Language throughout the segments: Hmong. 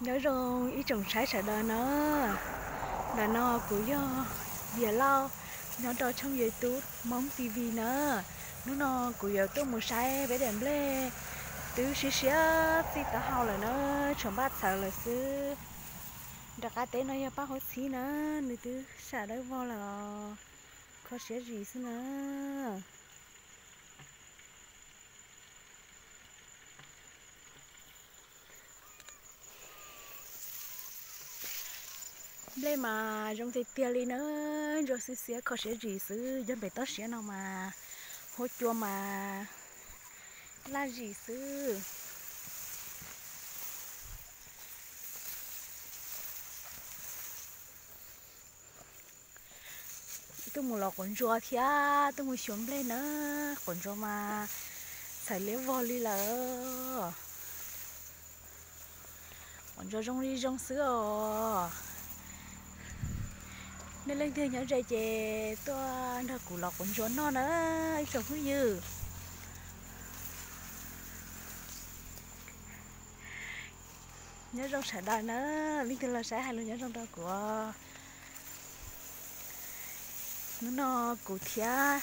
Nyob zoo ib tsoom saib sawv daws na. Ntawm no kuv yog Vias Lauj, nyob rau tshooj YouTube Hmoob T V na. Hnub no kuv yuav tuaj mus saib peb daim nplej twb siav siav txij taub hau lawm na, tshuav npaj txhawv lawm xwb. Nram qab teb no yog paj huab txhib na, nws twb sam dawb vog lawm os, kho siab zim xwb na. Nplej mas zoo tiag tiag li na, ntsuab xiab xiab kho siab zim xwb, yog pem toj siab no mas huab cua mas laj zim xwb. Tuaj mus los quav ntsuas thiab tuaj mus xyuas nplej na, quav ntsuas mas txhawv liab vog li lawm. Quav ntsuas zoo li zoo xwb os. Nej leej twg nyob ze ces tuaj nrog kuv los quav ntsuas noj na, ib tsoom phooj ywg. Nyob zoo sawv daws na, leej twg los saib hais lus nyob zoo rau kuv. Hnub no kuv thiab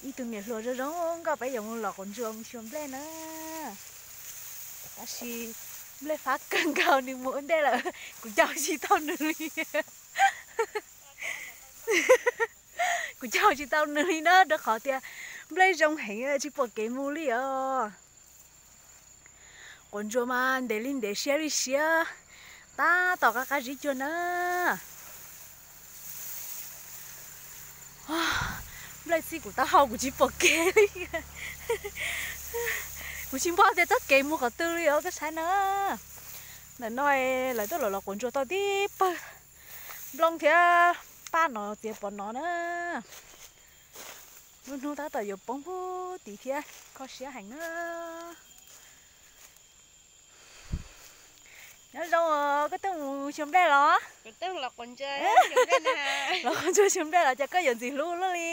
ib tug niam hluas zoo zoo nkauj peb yuav mus los quav ntsuas mus xyuas nplej na. Tab sis nplej fab kawg nkaus nws mus ua ntej lawm, kuv caum tsis tau nws li. Kuv caum tsis tau nws li na, rau qhov tias nplej zoo heev tsis pom kev mus li os. Quav ntsuas mas ntev li ntev siab li siab, tab tom qab qab zib cuag na. Nplej txij kuv taub hau kuv tsis pom kev li. Kuv tsis npaj tias txoj kev mus qhov twg li os koj saib na. Ntawm no lawv tuaj los los quav ntsuas tau tib pawg nplooj thiab paj no txiav pov no na. Lub hnub tab tom yuav poob pub tid thiab, kho siab heev na. Nyob zoo os, koj tuaj mus xyuas nplej los? Los quav ntsuas xyuas nplej los cas koj yuav ntxim hlub luaj li?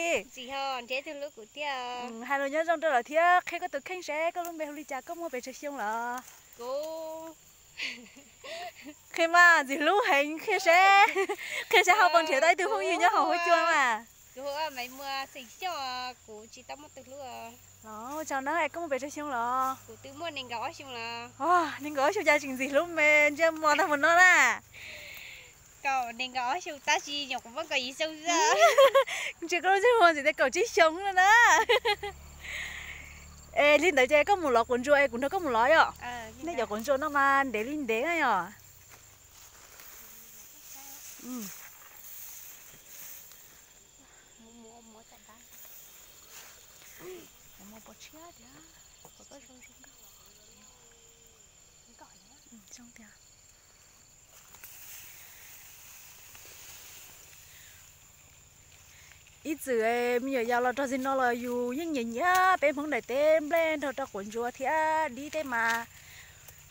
Hais lus nyob zoo rau lawv thiab qhia koj tus kheej seb koj lub npe hu li cas, koj muaj pes tsawg xyoo lawm? Qhia mas, ntxim hlub heev, qhia seb, qhia seb ho puas nrhiav tau ib tug phooj ywg nyob hauv huab cua mas. Los ua tsaug na, koj muaj pes tsawg xyoo los? Nees nkaum ob xyoo cas tseem ntxim hlub me ntsej muag tag mus no na. Ntsia koj lub ntsej muag ntxim tias kaum tsib xyoo no na. Es li ntawd ces koj mus lov quav ntsuas es kuv nrog koj mus lov yom? Nej cov quav ntsuas no mas ntev li ntev na yom? Ib txwm me nyuam yaus los txog txij no los yus yeej nyiam nyiam peb Hmoob daim teb nplej nrog rau quav ntsuas thiab dib tej mas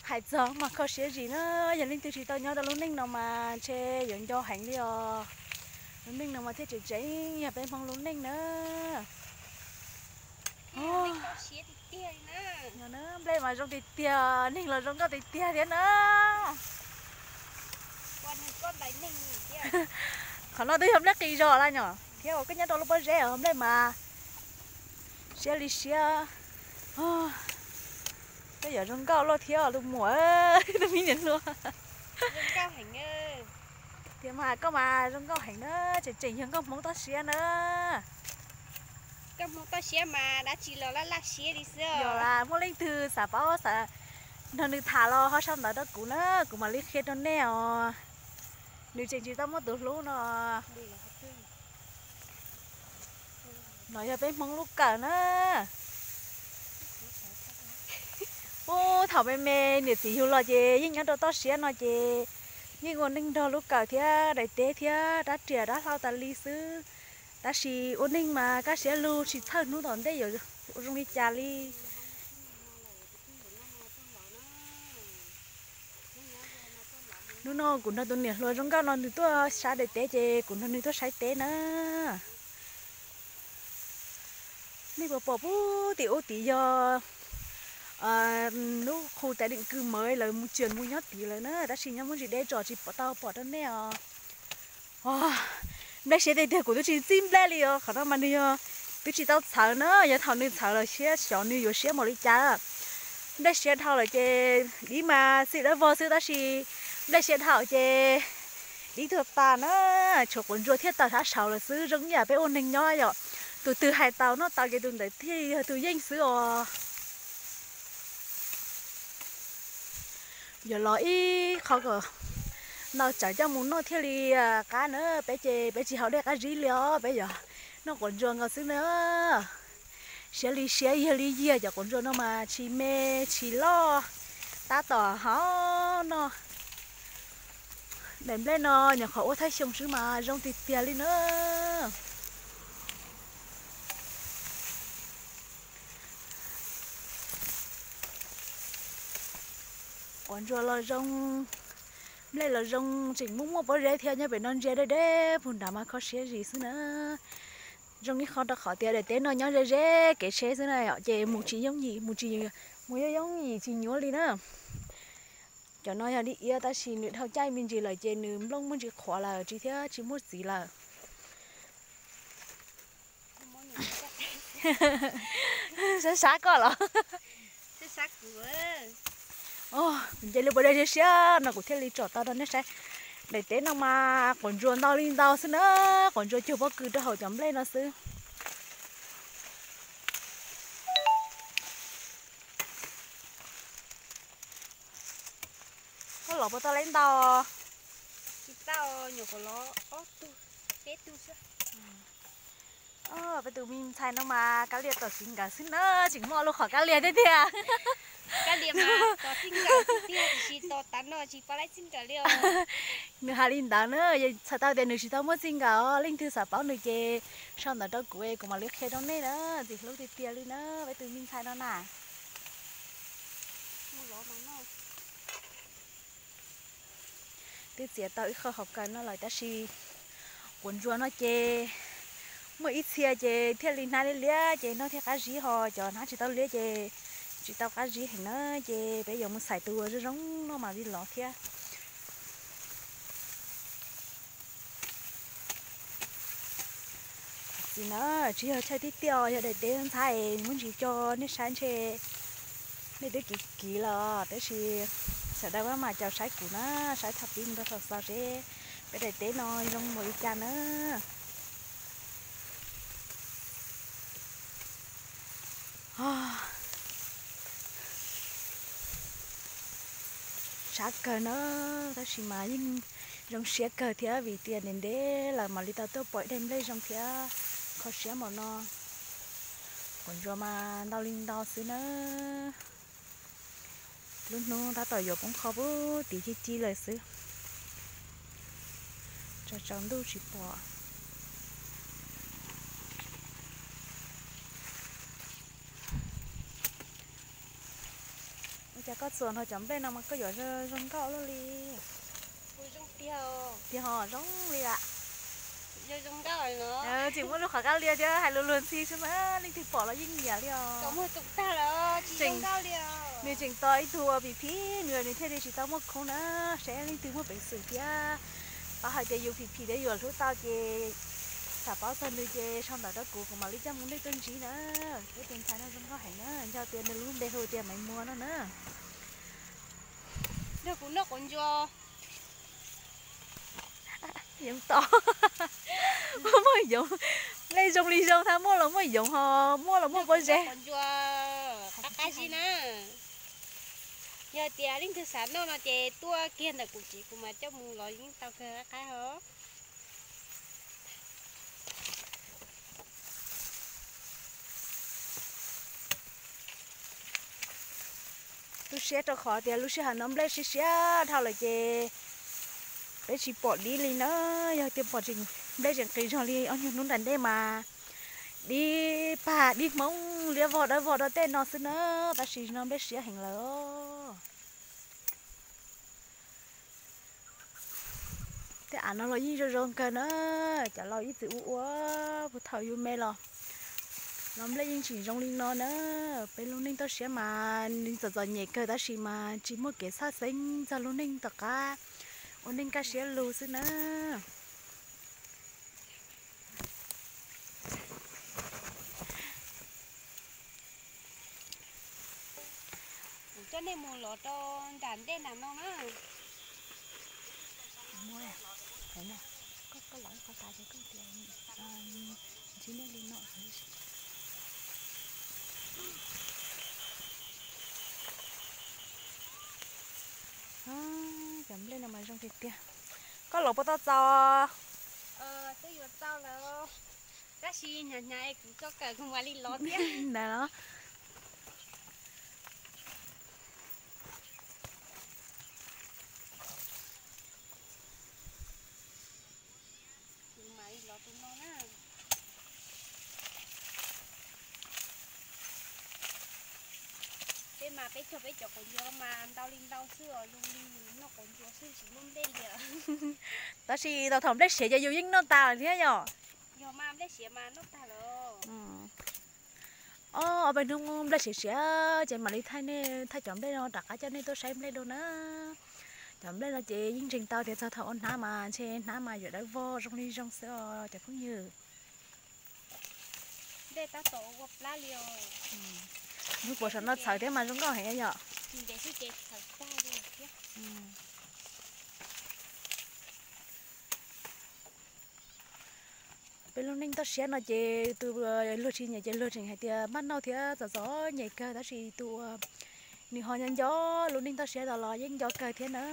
hais txog mas kho siab zim na. Yog leej twg tsis tau nyob rau lub neej no mas ntshe yuav nco heev li os. Lub neej no mas thiaj tseem tseem yog peb Hmoob lub neej na. Nplej mas zoo tiag tiag, neeg los zoo nkauj tiag tiag thiab na. Qhov no twb yog nplej qis zog lawm nyom, thiab uas koj nyob rau lub pob zeb os nplej mas siab li siab. Koj yuav zoo nkauj luaj thiab tus muam, tus me niam hluas. Tias mas koj mas zoo nkauj heev na, tseem tseem yog nkauj Hmoob toj siab na. Yog las muaj leej twg xav paub xav nrog nws tham los ho sau ntawv rau kuv na, kuv mam li qhia rau nej os. Nws tseem tsis tau muaj tus hlub no. No yog peb Hmoob lub kawm na. Ub, thaum me me niam txiv yug los ces yeej nyob rau toj siab no ces yeej ua neej nrog lub kawm thiab daim teb thiab rab riam rab hlau tas li xwb. Tab sis ua neej mas kaj siab lug tsis txhawj hnub tom ntej yuav zoo li cas li. Hnub no kuv nrog tus niam hluas zoo nkauj no nws tuaj saib daim teb ces kuv nrog nws tuaj saib teb na. Nej puas pom pub tim ub tid yog lub khu teb deem kwj mawv lawv mus cov mus nyob tid lawm na, tab sis nyob muaj ntsis deb tso tsis pom tau pom rau nej os. Nplej siav tiag tiag, kuv twb tsis txib nplej li os, qhov no mas nws yog twb tsis tau txhawv na, yog thaum nws txhawv lawm siab xyov nws yuav siab npaum li cas. Nplej siav dhau lawm ces dib mas xim dawb vog xwb tab sis nplej siav dhau ces dib tuag tas na, tshuav quav ntsuag thiaj tawm sab saud lawm xwb. Zoo ib yam peb ua neeg nyob yom, tus twg hais tau noj tau ces tus ntawd thiaj yog tus yeej xwb os. Yuav los ib qho kom ntau tsawv coj mus noj thiaj li qab na, peb ces peb tsis haus dej qab zib li os, peb yuav noj quav ntsuag nkaus xwb na. Siav li siav, yiag li yiag, cov quav ntsuag no mas tsis me tsis loj, tab tom hov noj. Daim nplej no nyuam qhuav ua thawj xyoo xwb mas zoo tiag tiag li na. Quav ntsuag los zoo, nplej los zoo, tseem muaj muaj pob zeb thiab, nyob pem no ntsia deb deb puag nrad mas kho siab zis xwb na. Zoo ib qho rau qhov tias daim teb no nyob ze ze kev tsheb xwb na, ces mus tsis yooj yim, mus tsis, mus yooj yooj yim tsis nyuaj li na. Cov no yog dib iab tab sis nws dhau caij me ntsis lawm ces nws nplooj muaj ntsis qhuav lawm tsis thiab tsis muaj txiv lawm. Sab sab koj los? Kuv nce li puas dej siab siab no kuv thiaj li tsom tau rau nej saib. Daim teb no mas quav ntsuag ntau li ntau xwb na, quav ntsuag cuag pob kws rau hauv cov nplej no xwb. Koj los puas tau leb ntau? Tsis tau, nyuam qhuav los ob tug, peb tug xwb. Peb tus me ntxhais no mas kab lias tom txiv nkawd xwb na, tseem muaj lub qhov kab lias tiag tiag. Kab lias mas tom txij nkawm tiag tiag, tiam sis tom tav no tsis pom lub txij nkawm li os. Nws hais li ntawd na, txhais tau tias nws tsis tau muaj txij nkawm os. Leej twg xav paub nws ces sau ntawv rau kuv, kuv mam li qhia rau nej na. Ntxim hlub tiag tiag li na peb tus me ntxhais no na. Twb txiav tau ib qho hauv kawm no lawm tab sis quav ntsuag no ces muaj ib txhia ces thiaj li hnab liab liab ces noj thiaj qab zib, ho cov hnab tsis tau liab ces tsis tau qab zib heev na, ces peb yuav mus xaiv tus zoo zoo noj mas li lov thiab. Txiv na, tsis yog chaw tiag tiag, yog daim teb ntxhab es muab ntsis coj nej saib ntshe nej twb kiv kiv lawm, tab sis sawv daws maj mam caum saib kuv na, saib thaum pib mus rau thaum xaus seb peb daim teb no zoo npaum li cas na. Sab kawg na, tab sis mas yeej zoo siab kawg thiab vim tias ntev ntev lawm mam li tau tuaj pom ib daim nplej zoo thiab kho siab npaum no. Quav ntsuag mas ntau li ntau xwb na. Lub hnub tab tom yuav poob qho pub tid ci ci lawm xwb. Tsaus tsaus ntuj tsis pom. Ua cas koj txuas nrog cov nplej no mas koj yuav zoo nkauj luaj li? Tiag ho zoo li lawm. Tseem muaj lub qhov kab lia thiab hais lus luag ntxhi xwb mas leej twg pom los yeej nyiam li os. Nws tseem tos ib tug ua phim phim nws, nws thiaj li tsis tau muaj khoob na, seb leej twg muaj peev xwm thiab. Paub hais tias yus phim phim thiab yus hlub tau ces xav paub txog nws ces sau ntawv rau kuv, kuv mam li coj mus nej tuaj ntsib na. Peb tus ntxhais no zoo nkauj heev na, nco tias nws lub npe hu tias Maiv Muas no na. Nrog kuv noj quav ntsuag. Yoov tom. Muaj yoov, nplej zoo li zoo thiab muaj los muaj yoov ho muaj los muaj pob zeb. Quav ntsuag qab qab zib na. Yog tias leej twg xav noj no ces tuaj kiag ntawm kuv tsev kuv mam coj mus los yeej tau kawg qab qab os. Tu siab rau qhov tias lub sij hawm no nplej siab siab dhau lawm ces peb tsis pom dib li na. Yog tias pom nplej tseem qis zog li ob nyuag hnub nram ntej mas dib pag dib hmoob liab vog dawb vog rau tej no xwb na, tab sis no nplej siab heev lawm. Tej av no los yeej zoo zoo kawg na, cov laus ib txwm ua ua puag thaum yus me los. Los nplej yeej tseem zoo li no na. Peb lub neej toj siab mas txom txom nyem kawg tab sis mas tsis muaj kev txhawj xeeb txog lub neej tom qab, ua neej kaj siab lug xwb na. Kuv coj nej mus lov rau nram ntej nram no na. Koj, koj lov ib qho tas ces koj tias ntsib nej li no. Cov nplej no mas zoo tiag tiag. Koj lov puas tau txaus? Twb yuav txaus lawm, tab sis hnyav hnyav es kuv tso kawm kuv mam li lov thiab ntag los. Kuv mam li lov tus no na. Peb mas peb cog peb cov quav ntsuas mas ntau li ntau xwb os, zoo li yus noj quav ntsuas xwb tsis muaj nplej li os. Tab sis tau thaum nplej siav ces yus yeej noj tas lawm thiab yom? Yog mas nplej siav mas noj tas lawm. Ob, ob peb hnub nplej siav siav ces mam li thaij nej, thaij cov nplej no rov qab coj nej tuaj saib nplej dua na. Cov nplej no ces yeej ntseeg tau tias txog thaum ua hnab mas ntshe hnab mas yuav dawb vog zoo li zoo xwb os cov phooj ywg. Nplej tab tom ua plab li os. Hnub puas saum no txhawv thiab mas zoo nkauj heev yom. Peb lub neej toj siab no ces tus luag tsis nyiam ces luag tseem hais tias maj nauj thiab txom txom nyem kawg tab sis tus uas nws ho nco nco lub neej toj siab no los yeej nco kawg thiab na.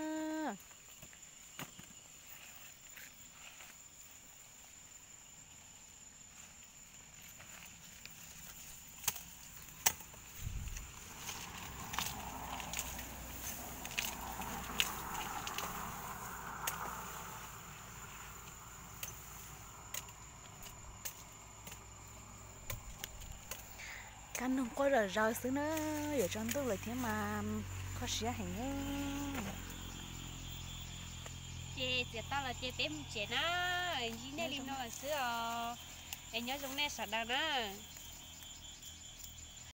Kab noog quaj zom zaws xwb na, yuav tsaus ntuj lawm thiab mas kho siab heev na. Ces txiav tau los ces peb mus tsev na, ntsib nej li no lawm xwb os. Es nyob zoo nej sawv daws na.